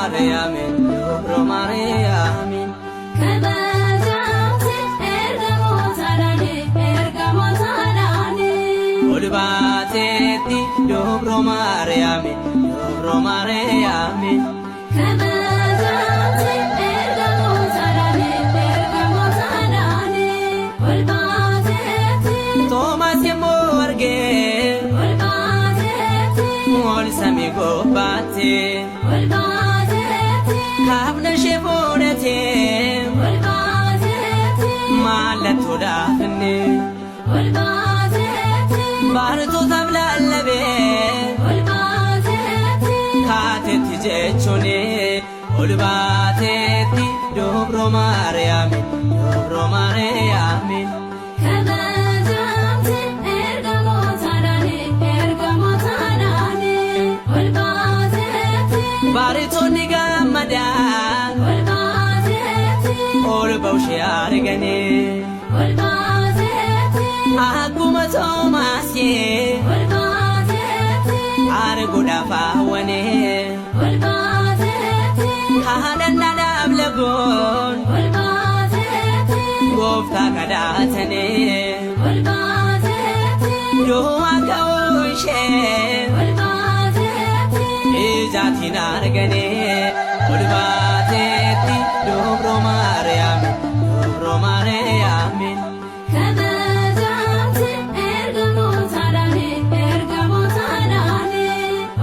Maariyaamiin Dubro Maariyaamiin. Kabajamte ergamootaadhaani ergamootaadhaani. Ol baateetti Dubro Maariyaamiin Dubro Maariyaamiin. Kabajamte ergamootaadhaani ergamootaadhaani. Ol baateetti. Toomaas yemmuu argee Ol baateetti. ol samii gubbaatti Ol baateetti. kaafna ishee fuudhatee Ol baateetti. mallattoodhaaf inni Ol baateetti. baartootaaf lallabee Ol baateetti. kaatetti jechuun ol baateetti Dubro Maariyaamiin Dubro Maariyaamiin. Kabajamte ergamootaadhaani ergamootaadhaani. Ol baateetti. Baartoonni gammadaan Ol baateetti. ol ba'ushee arganii Ol baateetti. akkuma Toomaasii Ol baateetti. arguudhaaf hawwanii. Ol baateetti. Kadhannaadhaaf lagoon Ol baateetti. gooftaa kadhatanii Ol baateetti. du'a ka'uu ishee Ol baateetti. ijaatiin arganii ol baateetti Dubro Maariyaamiin Dubro Maariyaamiin. Kabajamte ergamootaadhaani ergamootaadhaani.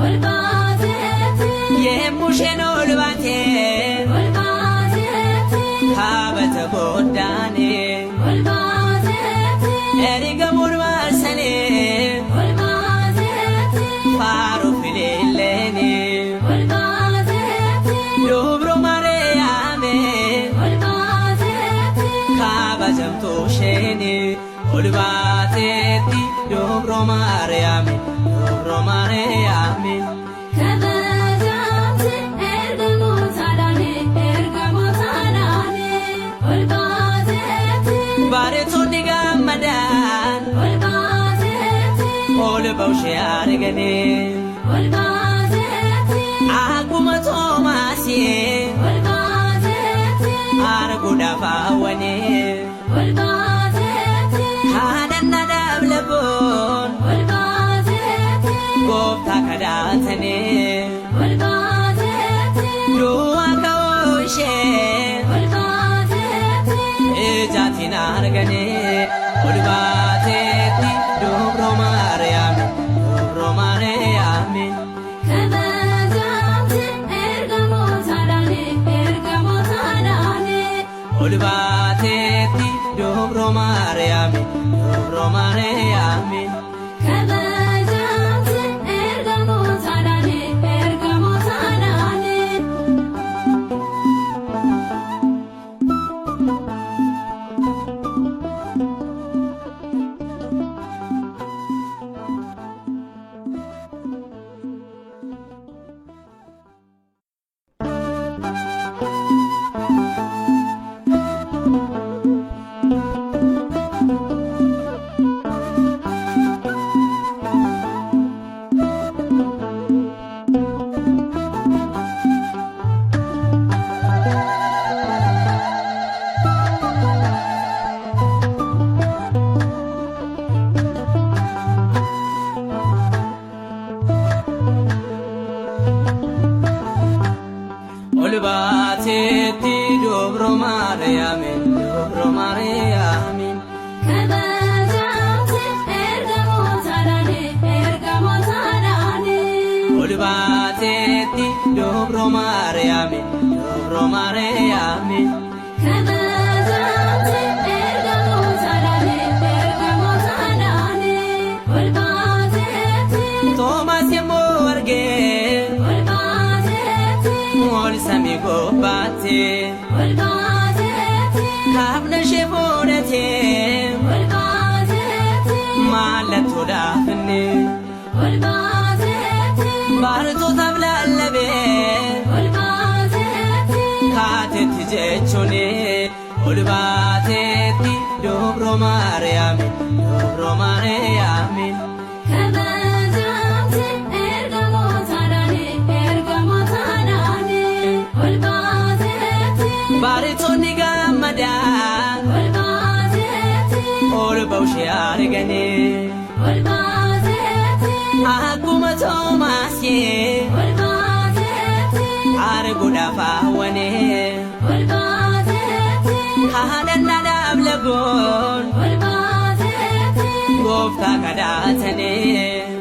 Ol baateetti. Yemmuu isheen ol baatee Ol baateetti. kaabata goddaanii Ol baateetti. ergamuun marsanii Ol baateetti. faaruu fileelleenii Ol baateetti. Dubro Maariyaamiin. Ol baateetti. Kabajamtuu isheen ol baateetti Dubro Maariyaamiin Dubro Maariyaamiin. Kabajamte ergamootaadhaani ergamootaadhaani. Ol baateetti. Baartoonni gammadaan Ol baateetti. ol ba'ushee arganii Ol baateetti. akkuma Toomaasii Ol baateetti. arguudhaaf hawwanii Ol baateetti. kadhannaadhaaf lagoon Ol baateetti. gooftaa kadhatanii Ol baateetti. du'a ka'uu ishee Ol baateetti. ijaatiin arganii ol baateetti Dubro Maariyaamiin Dubro Maariyaamiin. Kabajamte ergamootaadhaani ergamootaadhaani. Ol baateetti Dubro Maariyaamiin Dubro Maariyaamiin. Kabajamte ergamootaadhaani ergamootaadhaani. Ol baateetti Dubro Maariyaamiin Dubro Maariyaamiin. Kabajamte ergamootaadhaani ergamootaadhaani. Ol baateetti Dubro Maariyaamiin Dubro Maariyaamiin. Kabajamte ergamootaadhaani ergamootaadhaani. Ol baateetti. Toomaas yemmuu argee Ol baateetti. ol samii gubbaatti Ol baateetti. kaafna ishee fuudhatee Ol baateetti. mallattoodhaaf inni Ol baateetti. baartootaaf lallabee Ol baateetti. kaatetti jechuun ol baateetti Dubro Maariyaamiin Dubro Maariyaamiin. Kabajamte ergamootaadhaani ergamootaadhaani. arganii. Ol baateetti. Akkuma Toomaasii Ol baateetti. arguudhaaf hawwanii. Ol baateetti. Haadhannaadhaaf lagoon Ol baateetti. gooftaa kadhatanii.